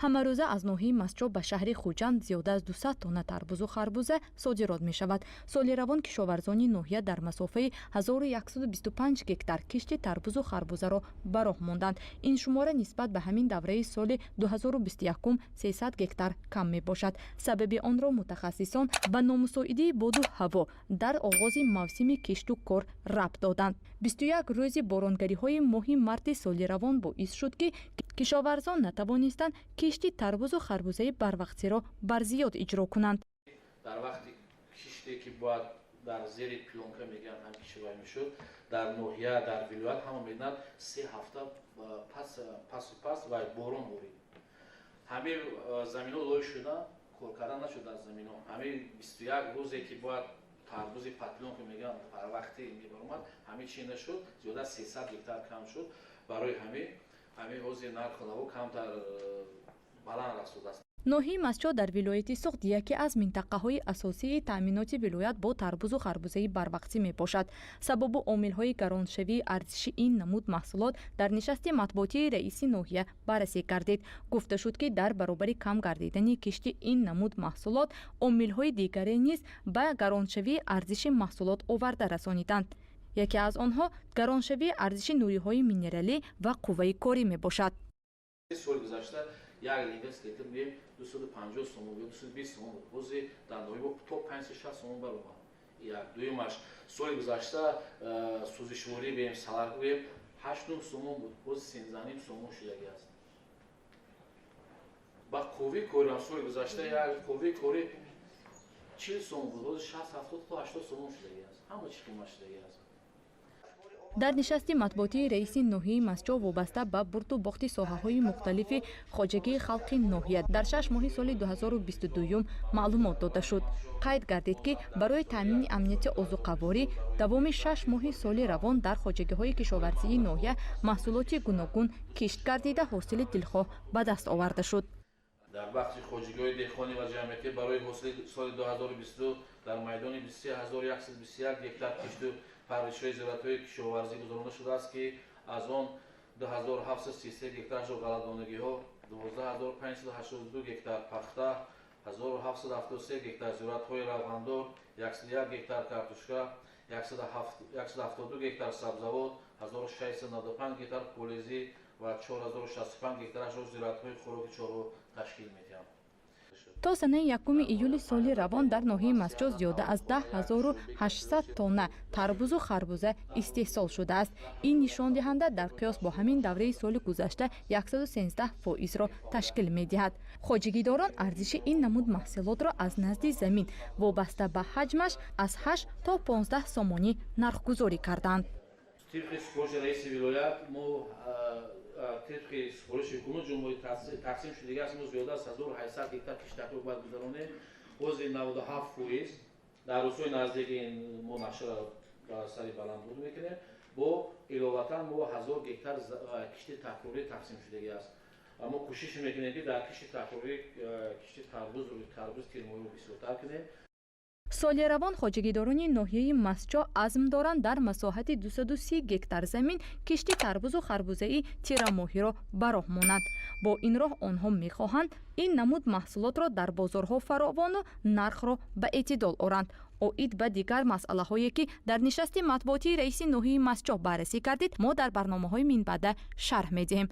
Ҳамарӯза аз ноҳияи Мастчоҳ ба шаҳри Хуҷанд зиёда аз 200 тонна тарбузу харбуза содирот мешавад. Соли равон кишоварзони ноҳия дар масофаи 1125 гектар кишти тарбузу харбузаро ба роҳ монданд. Ин шумора нисбат ба ҳамин давраи соли 2021 300 гектар кам мебошад. Сабаби онро мутахассисон ба номусоидии боду ҳаво дар оғози мавсими кишту кор рабт доданд. 21 рӯзи боронгариҳои моҳи марти соли равон боис шуд, ки кишоварзон натавонистанд кишти тарбузу харбузаи барвақтиро барзиёд иҷро кунанд. Дар вақти киште, ки бояд дар зери плёнка мегӯянд, ҳам кишвар мешуд, дар ноҳия, дар вилоят ҳама медонад, 3 ҳафта пасу пас ва борон борид, ҳамин заминҳо лой шуда, кор карда нашуд дар заминҳо. Ҳамин 21 рӯзе, ки бояд тарбузи под плёнка мегӯянд, барвақтӣ мебаромад, ҳамин чи нашуд, зиёда аз 300 гектар кам шуд. Барои ҳамин ҳозир нарху наво камтар баланд рафтудааст. Ноҳияи Мастчоҳ дар вилояти Суғд яке аз минтақаҳои асосии таъминоти вилоят бо тарбузу харбузаи барвақтӣ мебошад. Сабабу омилҳои гароншавии арзиши ин намуд маҳсулот дар нишасти матбуотии раиси ноҳия баррасӣ гардид. Гуфта шуд, ки дар баробари кам гардидани кишти ин намуд маҳсулот, омилҳои дигаре низ ба гароншавии арзиши маҳсулот оварда расониданд. Яке аз онҳо гароншавии арзиши нуриҳои минералӣ ва қувваи корӣ мебошад. Соли гузашта як линга селитра гӯем 250 сомон ё 220 сомон буд, ҳозир дар ноҳия то 560 сомон баромад. Як дуюмаш, соли гузашта сӯзишворӣ бигӯем, солярка гӯем, 8-9 сомон буд, ҳозир 13,5 сомон шудагӣ аст. Ба қувваи корам соли гузашта як қувваи корӣ 40 сомон буд, ҳозир 60, 70 то 80 сомон шудагӣ аст. Ҳама чӣ қимат шудагӣ аст. Дар нишасти матбуотии раиси ноҳияи Мастчоҳ вобаста ба бурду бохти соҳаҳои мухталифи хоҷагии халқи ноҳия дар 6 моҳи соли 2022 маълумот дода шуд. Қайд гардид, ки барои таъмини амнияти озуқаворӣ давоми 6 моҳи соли равон дар хоҷагиҳои кишоварзии ноҳия маҳсулоти гуногун кишт гардида, ҳосили дилхоҳ ба даст оварда шуд. Дар бахши хоҷагиҳои деҳқонӣ ва ҷамъиятӣ барои ҳосили соли 2022 дар майдони 23121 гектар кишту парваришҳои зироатҳои кишоварзӣ гузаронида шудааст, ки аз он 2733 гектарашро ғалладонагиҳо, 12582 гектар пахта, 1773 гектар зироатҳои равғандор, 101 гектар картошка, 172 гектар сабзавот, 1695 гектар полезӣ ва 4065 гектарашро зироатҳои хӯроки чорво ташкил медиҳанд. То санаи 1 июли соли равон дар ноҳияи Мастчоҳ зиёда аз 10 800 тонна тарбузу харбуза истеҳсол шудааст. Ин нишондиҳанда дар қиёс бо ҳамин давраи соли гузашта 113 фоизро ташкил медиҳад. Хоҷагидорон арзиши ин намуд маҳсулотро аз назди замин вобаста ба ҳаҷмаш аз 8 то 15 сомонӣ нархгузорӣ карданд. Тибқи супориши раиси вилоят мо, тибқи супориши ҳукумати ҷумҳурӣ тақсим шудагӣ аст, мо зиёда аз 1800 гектар киштакро бояд гузаронем. Ҳозир 97%. Дар рӯзҳои наздик ин мо нақшаро ба сари баландбуд мекунем. Бо иловатан мо 1000 гектар кишти такрорӣ тақсим шудагӣ аст. Мо кӯшиш мекунем, ки дар кишти такрорӣ кишти тарбуз тирмоҳиро бисёртар кунем. Соли равон хоҷагидорони ноҳияи Мастчоҳ азм доранд дар масоҳати 230 гектар замин кишти тарбузу харбузаи тирамоҳиро ба роҳ монанд. Бо ин роҳ онҳо мехоҳанд ин намуд маҳсулотро дар бозорҳо фаровону нархро ба эътидол оранд. Оид ба дигар масъалаҳое, ки дар нишасти матбуотии раиси ноҳияи Мастчоҳ баррасӣ гардид, мо дар барномаҳои минбаъда шарҳ медиҳем.